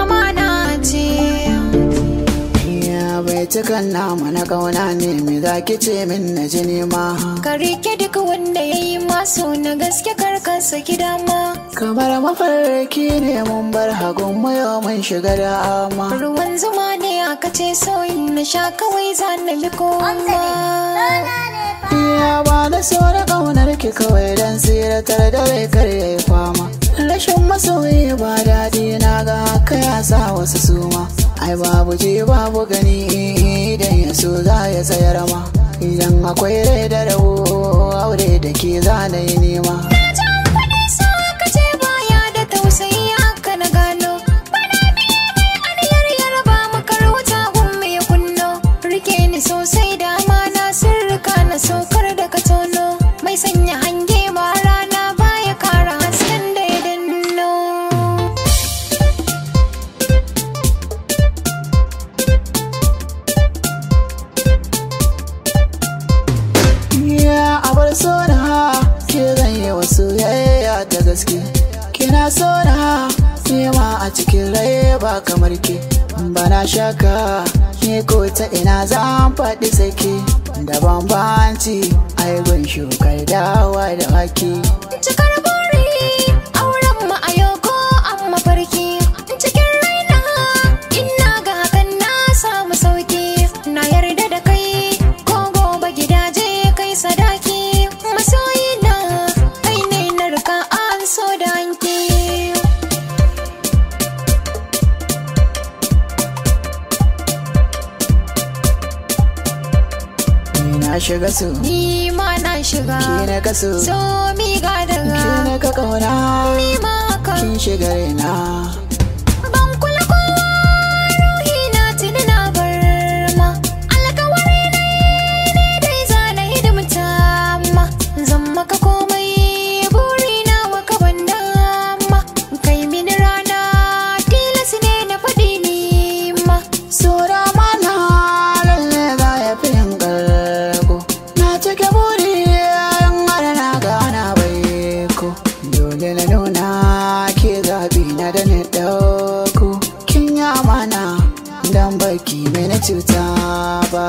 Amana ce. Ya bai cikan nama na kauna ne, me za ki ce min na ji nema? Ka rike duk wanda ya yi maso na gaske, karkansa dama. Kamar mafarki ne, mun bar hagun mu, yau mun shiga dama. Ruwan zuma ne aka ce sauyin na sha, kawai za na bi kowa. Ya ba na so da kaunar ki kawai dan tsiratar da rai kar ya yi fama. Rashin masoyi ba daɗi, na ga haka ya sa wasu suma. Ai babu ji babu gani, idan ya so za ya tsayar ma. Idan akwai rai da rabo, aure da ke za na yi nema. Na ji an faɗi so aka ce baya da tausayi, haka na gano. Bana biye mai aniyar yarba makar wuta gun ya kunno. Rike ni sosai da amana, sirrika na saukar da ka tono. Mai sanya hange ma rana baya kara hasken da ya danno. Ya abar sona, ke zan yi wasu yayya ta gaske. Kina sona, ma a cikin rai ba kamar ke. Bana shaka, ni ko ta ina zan faɗi sake. Da bambanci, ai gun shukar dawa da wake. Cikar buri, auren mu a yau ko an mafarki. Cikin raina, ina ga hakan na samu sauki. Na yarda da kai, ko gobe gidaje kai sadaki. Masoyina, kai ne na rika an so da hanki. Ni na shiga su, Ni ma na shiga, ke na kaso, so mi ga ke daga. na ka kauna, Ni ma haka. kin shiga raina. Ban kula kowa, ruhi na tuni na bar ma. Alkawari na ne dai zana hidimta ma. Zan maka komai, buri na maka ban dama. Kai mini rana, tilas ne na faɗi ni ma. Sura mana lalle za ya fi yin ƙarko. Na cike buri in har na gana baiko. Dole na nuna ke zaɓi na da na ɗauko. Kin yi amana dan baki mai na cuta ba.